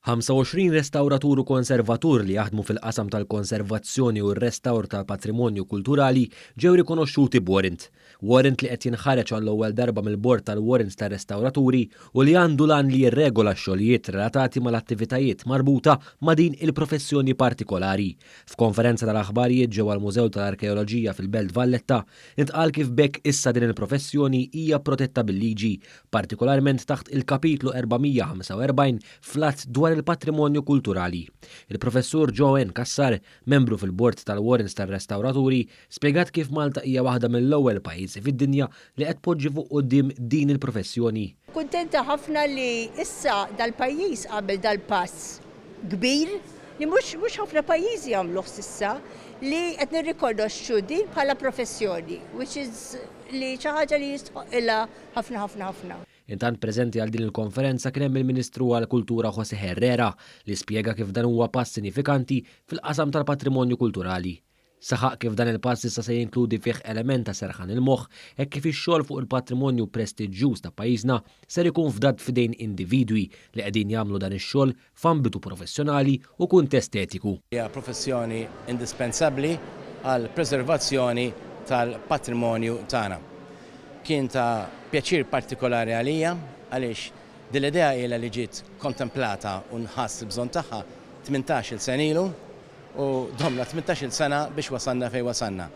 25 restawratur u konservatur li jaħdmu fil-qasam tal-konservazzjoni u r-restawr tal-patrimonju kulturali ġew rikonoxxuti b'warrant. Warrant li qed jinħareġ għall-ewwel darba mill-Bord tal-Warrants tar-Restawraturi u li għandu l-għan li jirregola x-xogħlijiet relatati mal-attivitajiet marbuta ma' din il-professjoni partikolari. F'konferenza tal-aħbarijiet ġewwa l-Mużew tal-Arkeoloġija fil-Belt Valletta, intqal kif b'hekk issa din il-professjoni hija protetta bil-liġi, partikolarment taħt il-Kapitlu 445 fl-Att dwar il-Patrimonju Kulturali. Il-Professur Joanne Cassar, membru fil-Bord tal-Warrants tar-Restawraturi, spjegat kif Malta hija waħda mill-ewwel pajjiżi fid-dinja li qed tpoġġi fuq quddiem din il-professjoni. Kuntenta ħafna li issa dal-pajjiż għamel dal-pass kbir li mhux mhux ħafna pajjiżi għamluh s'issa li qed nirrikonoxxu din bħala professjoni, which is li xi ħaġa li jistħoqqilha ħafna ħafna ħafna. Intant preżenti għal din il-konferenza kien hemm il-Ministru għall-Kultura José Herrera li spjega kif dan huwa pass sinifikanti fil-qasam tal-patrimonju kulturali. Saħaq kif dan il-pass issa se jinkludi fih element ta' serħan il-moħħ hekk kif ix-xogħol fuq il-patrimonju prestiġjuż ta' pajjiżna ser ikun fdat f'idejn individwi li qegħdin jagħmlu dan ix-xogħol f'ambitu professjonali u kuntest etiku. Hija professjoni indispensabbli għall-preservazzjoni tal-patrimonju tagħna. Kien ta' pjaċir partikolari għalija għaliex din l-idea ilha li ġiet kontemplata u nħass il-bżonn tagħha 18-il sena ilu u domna 18-il sena biex wasalna fejn wasalna.